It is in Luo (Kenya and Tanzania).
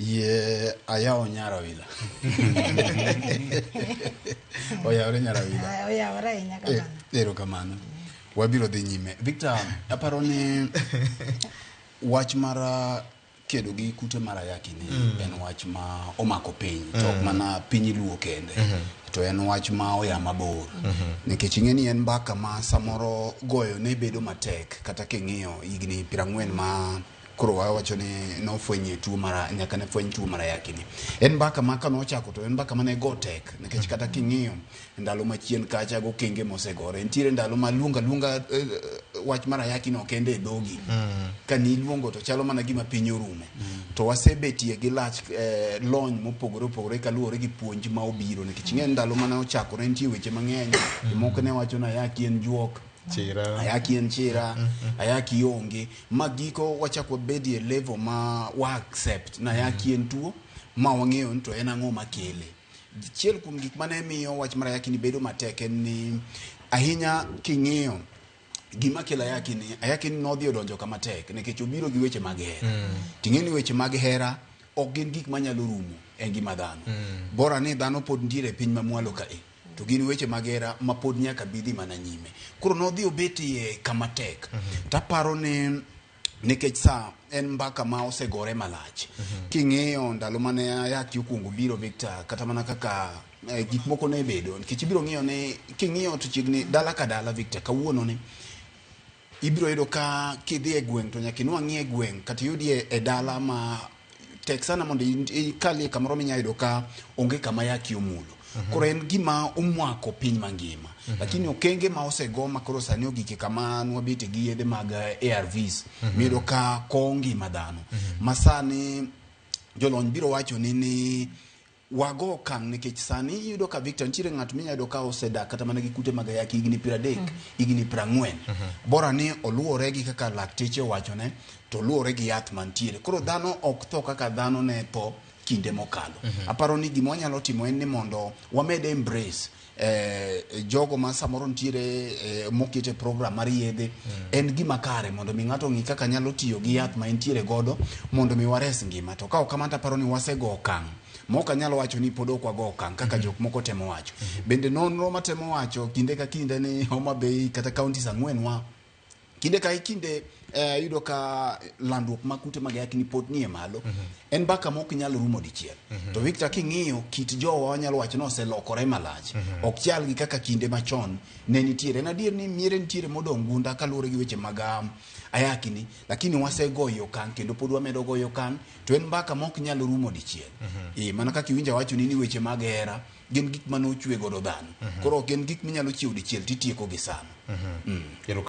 Yie ayawo nyarawila. Oyawre nyarawila. Ah, oyawore ahinya Eh, kamano. Erokamano. Wabiro dhi nyime. Victor, aparo ni wach mar kedo gi kute mar ayaki ni en wach ma omako piny to ok mana piny luo kende to en wach ma oya mabor nikech ing'e ni en mbaka ma samoro goyo ne bedo matek kata king'iyo higni 40 ma koro wawacho ni nofwenyie tuo mar nyaka ne fweny tuo mar ayaki ni en mbaka ma kanochako to en mbaka mane go tek nikech kata king'iyo ndalo machien kacha gokenge mosegore nitiere ndalo ma luonga luonga wach mar ayaki no kende e dhogi ka niluongo to chalo mana gima piny orumo to wasebetie gi lach lony mopogore opogore kaluwore gi puonj ma obiro nikech ing'e ni ndalo mane ochakore nitie weche mang'eny jomoko ne wacho ni ayaki en juok Chira. Ayaki en chira, ayaki onge. Ma giko wachak wabedie e level ma wa accept na ayaki en tuo ma wang'eyo ni to en ang'o makele. Achiel kuom gik mane miyo wach mar ayaki ni bedo matek en ni ahinya king'iyo gima kelo ayaki ni ayaki ni nodhi odonjo kama tek nikech obiro gi weche mag hera. Ting'e ni weche mag hera ok gin gik manyalo rumo e ngima dhano. Bora ni dhano pod nitiere e piny mamwalo kae. To gin weche mag hera ma pod nyaka bi dhi mana nyime. Koro nodhi obet iye kama tek. Taparo ni nikech sa en mbaka ma osegore malach. King'iyo ndalo mane ayaki okuongo biro Victor kata mana kaka gik moko ne bedo nikech ibiro ng'iyo ni king'iyo to chiegni dala ka dala Victor kawuono ni ibiro yudo ka kidhi e gweng' to nyaka inwang'ie gweng' kata iyudie e dala ma tek sana mondo ikalie kamoro minya yudo ka onge kama ayaki omulo. Koro en gima omwako piny mangima. Lakini okenge ma osego ma koro sani ogik e kama nwabete gi yedhe mag ARVs miyudo ka kowo ngima dhano. Ma sani jolony biro wacho ni wago okang' nikech sani iyudo ka Victor nitiere ng'at minya yudo ka osedak kata mana gi kute mag ayaki higni 30, higni 40. Bora ni oluwore gi kaka lakteche owachone to oluwore gi yath mantiere. Koro dhano ok tho kaka dhano ne tho kinde mokalo. Aparo ni gima wanyalo timo en ni mondo wamed embrace jogo ma samoro nitiere moket e program mar yedhe en gima kare mondo mi ng'ato ong'i kaka nyalo tiyo gi yath ma entiere godo mondo mi wares ngima. To ka ok kamano to aparo ni wasego okang' ma ok anyal wacho ni pod ok wago okang' kaka jok moko temo wacho. Bende nonro matemo wacho kinde ka kinde ni Homa Bay kata counties ang'wen wa kinde ka kinde iyudo ka landruok mag kute mag ayaki ni pod nie malo en mbaka ma ok nyal rumo dichiel to Victor king'iyo kit jowa wanyalo wacho ni oselokore malach ok chal gi kaka kinde machon ne nitiere en adier ni miere nitiere modong' gunda kaluwore gi weche mag ayaki ni lakini wasegoyo okang' kendo pod wamedo goyo okang' to en mbaka ma ok nyal rumo dichiel mana kaka iwinjo awacho ni weche mag hera gin gik mane ochwe godo dhano koro ok gin gik minyalo chiewo dichiel titieko gi sano.